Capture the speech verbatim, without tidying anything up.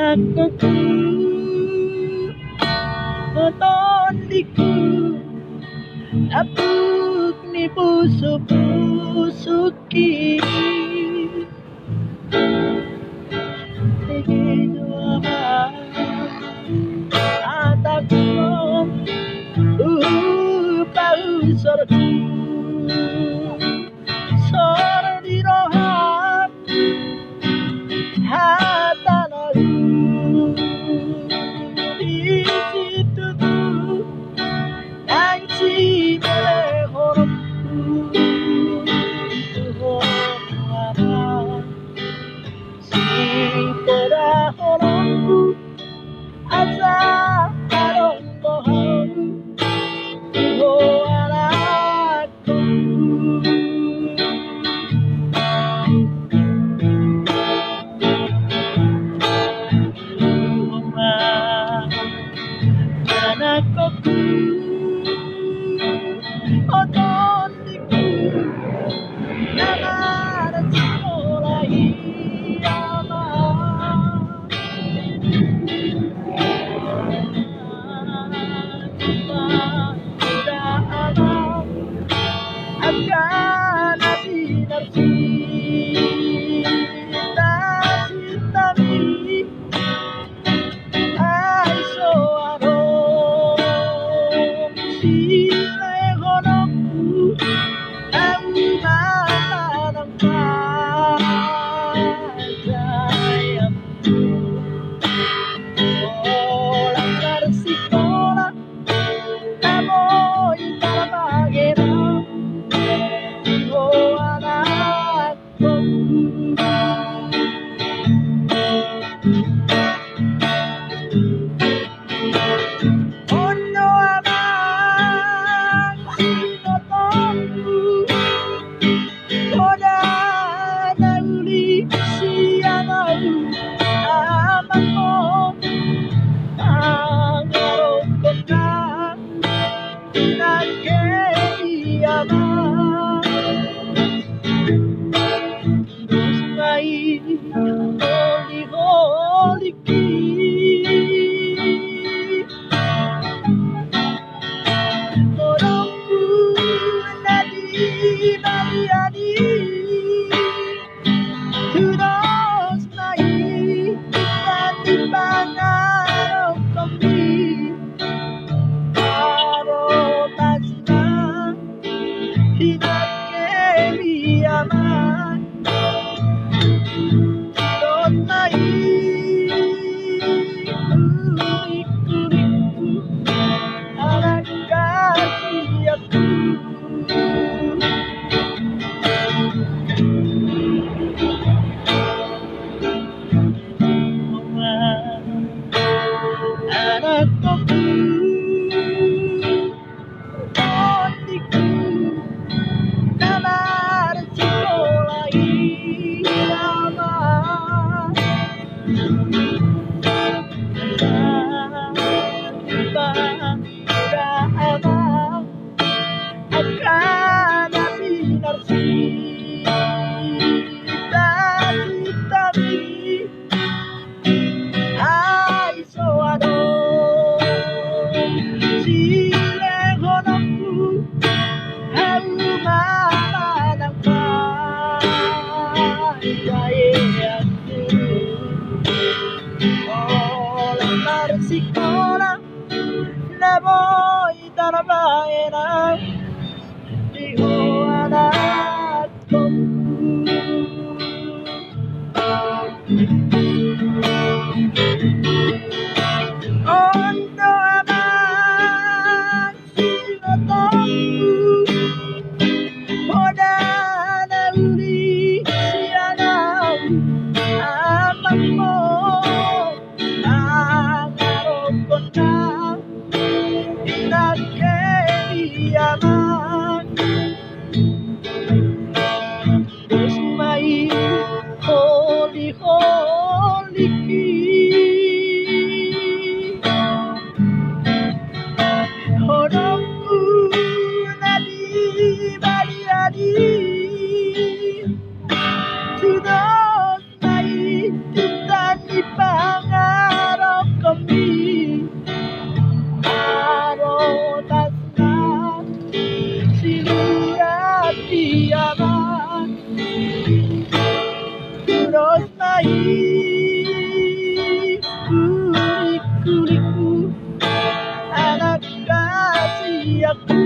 Angkokku, tondingku, apuk ni pusuk-pusuk i. Disi do, Ama, hatangku, hupausor hu. Sor di roham hata na uli, di situtu naeng sibelehononku tu ho, Ama, sipodahononku asa adong do hau tu ho, Anak. Angkokku, tondingku, na marsikola i, Ama. Angka na pinarsinta-sintami, ai so adong silehononku, au ma manang pajaeanmu. Holan marsikola na boi tarbahenan di ho, Anakku. On do, Amang, sinotonku, poda na uli sian ahu, amang, on pangarokkonna nangkin i, Amang. Dos ma i holi-holingki, holongku na di balian i. Tudos ma i, ingkon di pangarokkonmi, aro tasna hinangkemi, Amang. Tudos ma i, holi-holingku, anak kasihonku. Anakku, tondingku, na marsikola i, Amang. Angka na pinarsinta-sintami, ai so adong silehononku, au ma manang pajaeanmu. Holan marsikola na boi tarbahenan di ho, anakku. On do, Amang, sinotonku, poda na uli sian ahu, amang, on pangarokkonna nangkin i, Amang. Ia ku